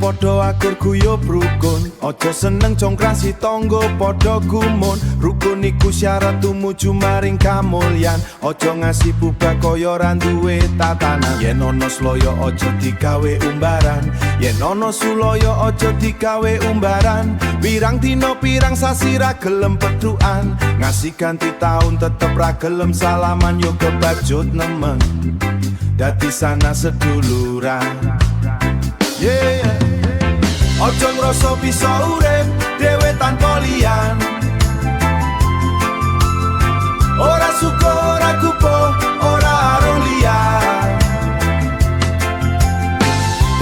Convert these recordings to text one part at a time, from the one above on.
Padha akur guyub rukun. Aja seneng congkrasi tangga padha gumun. Rukun iku syarat tumuju maring kamulyan. Aja ngasih bubar kaya ra duwe tatanan. Yen ana sloyo aja digawe umbaran. Yen ana suloyo aja digawe umbaran. Pirang dina pirang sasi ra gelem pethukan. Ngasih ganti taun tetep ra gelem salaman yo kebacut nemen. Dadi sana seduluran. Yeah. Aja ngrasa bisa urip dhewe tanpa liyan. Ora suka ora kupo ora aruh liyan.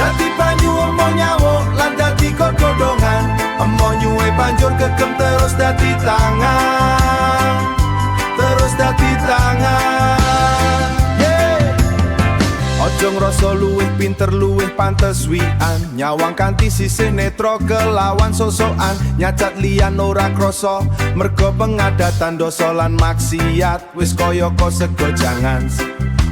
Dadi banyu emo nyawo lan dadi godhongan. Emo nyuwe banjur gegem terus dadi tangan. Terus dadi tangan. Aja ngrasa luwih pinter luwih pantes wian. Nyawang kanthi sisih netra kelawan sosokan. Nyacat liyan ora krasa mergo pengadatan dosa lan maksiat. Wis kaya sego jangan.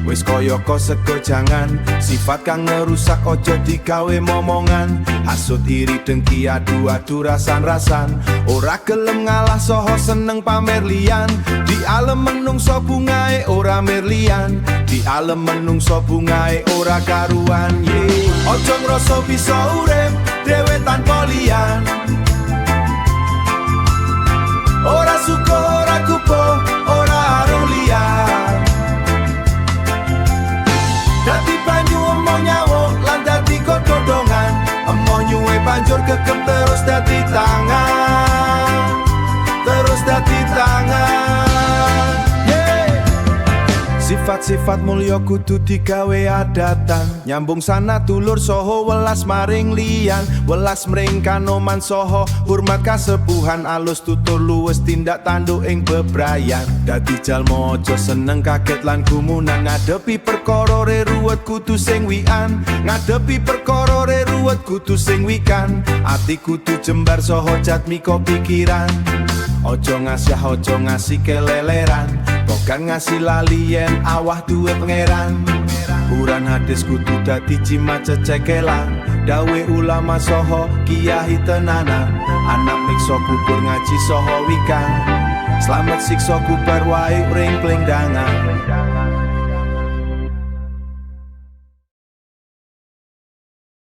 Wis kaya sego jangan. Sifat kang ngerusak aja digawe momongan. Hasud iri dengki adu-adu rasan-rasan. Ora gelem ngalah soho seneng pamer liyan. Di alem menungso bungae ora merlian. Di alem menungso bungae ora karuan. Yeah. Aja ngrasa bisa urip dhewe tanpa liyan. Ora suka ora kupo ora aruh liyan. Dadi banyu emo nyawo lan dadi godhongan. Emo nyuwe banjur gegem terus dadi tangan. Terus dadi tangan. Sifat-sifat mulya kudu digawe adatan. Nyambung sana dulur soho welas maring liyan. Welas mring kanoman soho hormat kasepuhan. Alus tutur luwes tindak tanduk ing bebrayan. Dadi jalma aja seneng kaget lan gumunan. Ngadepi perkara ruwet kudu sing wian. Ngadepi perkara ruwet kudu sing wikan. Ati kudu jembar soho jatmika pikiran. Aja ngasih aja ngasih keleleran. Bokan ngasih lali yen awah duwe pangeran. Quran hadis kudu dadi jimat cecekelan. Dawe ulama soho kiai tenanan. Anak mikso kubur ngaji soho wikan. Slamet siksa kubar wae ring plengdangan.